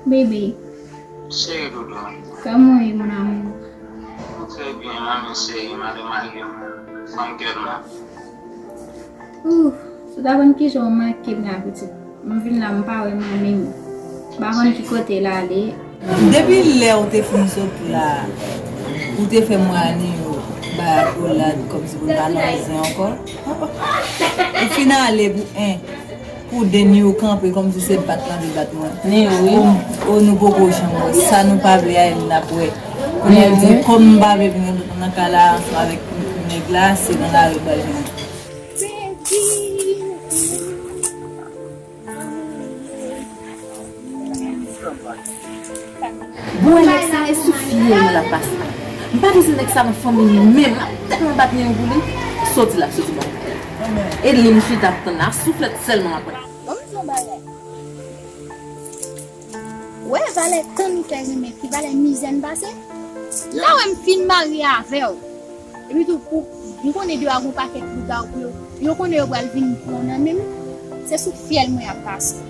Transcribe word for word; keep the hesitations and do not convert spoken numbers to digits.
Bebe. Cheri doudou. Kòman w ye, mon amour? Trè byen, manmi cheri, madanm marye m, fanm kè m nan. Ouf, si w ta konn kijan w manke m la, pitit. M vin la, m pa wè manmi m. M pa konn ki kote l ale. Depi lè ou te fin sot la, ou te fè m wè Anio bay akolad kòmsi pou n pa nan zen ankò. Ou fin ale pou en, pou de, Nio kanpe kòmsi se bat l anvi bat mwen. Nio, wi. O, o, nou poko janm wè. Sa nou pa vle a, e n ap wè. Kounye a, di, kòm m pa vle vin nan kay la ansanm avèk nèg la, se nan lari m pral jwenn. Bon, nèg sa e sou fyèl mwen l ap pase. M pa bezwen nèg sa nan fanmi m menm. M ap tèlman bat Nini pou li. Soti l ap soti ban m. E li m chita ap tann la, souflèt sèlman m ap pran. Ban m di yon bagay. Wè valè tan nou fè renmen, ki valè mizè n pase. Sa wè m fin marye avè w. Epi tou, pou, m konnen deyò a gon pakèt lougarou pou yo. Yo konnen yo pral vin pran w nan men m. Se sou fyèl mwen y ap pase.